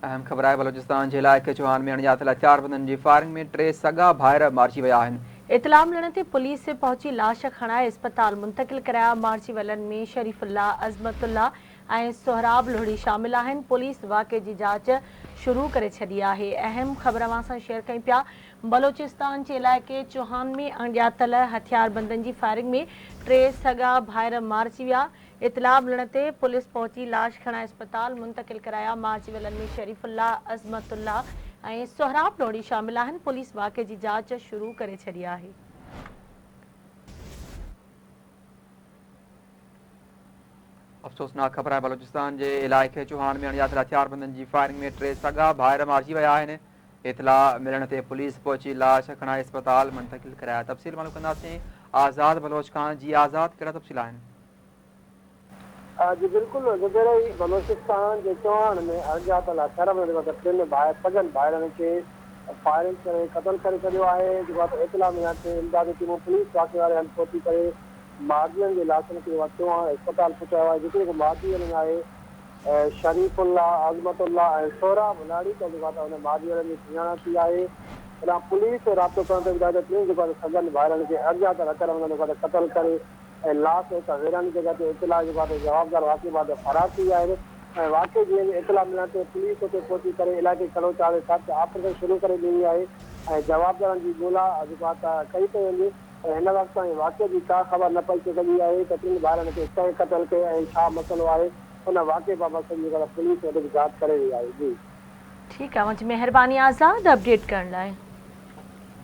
اهم خبر آهي بلوچستان جي علائقي چوهان ۾ اڻڄاتل هٿياربندن جي فائرنگ ۾ ٽي سڳا ڀائر مارجي ويا آهن. اطلاع ملڻ تي پوليس پهچي لاش کڻائي اسپتال منتقل ڪرايا، مارجي ويلن ۾ شريف الله، عظمت الله ۽ سهراب لوهڙي شامل آهن، پوليس واقعي جي جاچ شروع ڪري ڇڏي آهي. اهم خبر اوهان سان شيئر ڪيون پيا بلوچستان جي علائقي چوهان ۾ اڻڄاتل هٿياربندن جي فائرنگ ۾ ٽي سڳا ڀائر مارجي ويا، اطلاع ملڻ تي پوليس پهچي لاش کڻائي اسپتال منتقل ڪرايا، مارجي ويلن ۾ شريف الله، عظمت الله ۽ سهراب نوڙي شامل آهن، پوليس واقعي جي جاچ شروع ڪري ڇڏي آهي. افسوسناڪ خبر آهي بلوچستان جي علائقي چوهاڻ ۾ اڻڄاتل هٿياربندن جي فائرنگ ۾ ٽي سڳا ڀائر مارجي ويا آهن، اطلاع ملڻ تي پوليس پهچي لاش کڻائي اسپتال منتقل ڪرايا، تفصيل معلوم ڪنداسين آزاد بلوچ کان، جي آزاد ڪهڙا تفصيل آهن؟ جي بلڪل زبير هي بلوچستان جي چوهاڻ ۾ اڻڄاتل هٿياربندن جيڪو ٽن ڀائر سڳن ڀائرن کي فائرنگ ڪري قتل ڪري ڇڏيو آهي جيڪو آهي اطلاع ملڻ تي امدادي ٽيمون پوليس واقعي واري هنڌ پهچي ڪري مارجي جي لاشن کي جيڪو آهي چوهاڻ اسپتال پهچايو آهي جتي جيڪو مارجي ويلن آهي شريف الله، عظمت الله ۽ سهراب لاڙيڪا جيڪو آهي ته ان مارجي ويلن جي سڃاڻپ ٿي آهي. هيڏانهن پوليس رابطو ڪرڻ تي ٻڌايو ته ٽنهي جيڪو آهي ته سڳن ڀائرن کي اڻڄاتل هٿياربندن جيڪو آهي ته قتل ڪري ۽ لاش هڪ ويراني جڳهه تي اطلاع جيڪو آهي ته جوابدار واقعي بعد فرار ٿي ويا آهن ۽ واقعي جي اطلاع ملڻ تي پوليس اتي پهچي ڪري علائقي کي ڪڙو چاڙهي سرچ آپريشن شروع ڪري ڏني آهي ۽ جوابدارن جي ڳولا جيڪو آهي ته ڪئي پئي وڃي پر هن وقت تائين واقعي جي ڪا خبر نه پئجي سگهي آهي ته ٽن ڀائرن کي ڪنهن قتل ڪيو ۽ ڇا مسئلو آهي. ان واقعي بابت سڄي جيڪا پوليس وڌيڪ جاچ ڪري رهي آهي. جي. ٺيڪ آ اوهان جي مهرباني آزاد اپڊيٽ ڪرڻ لاء.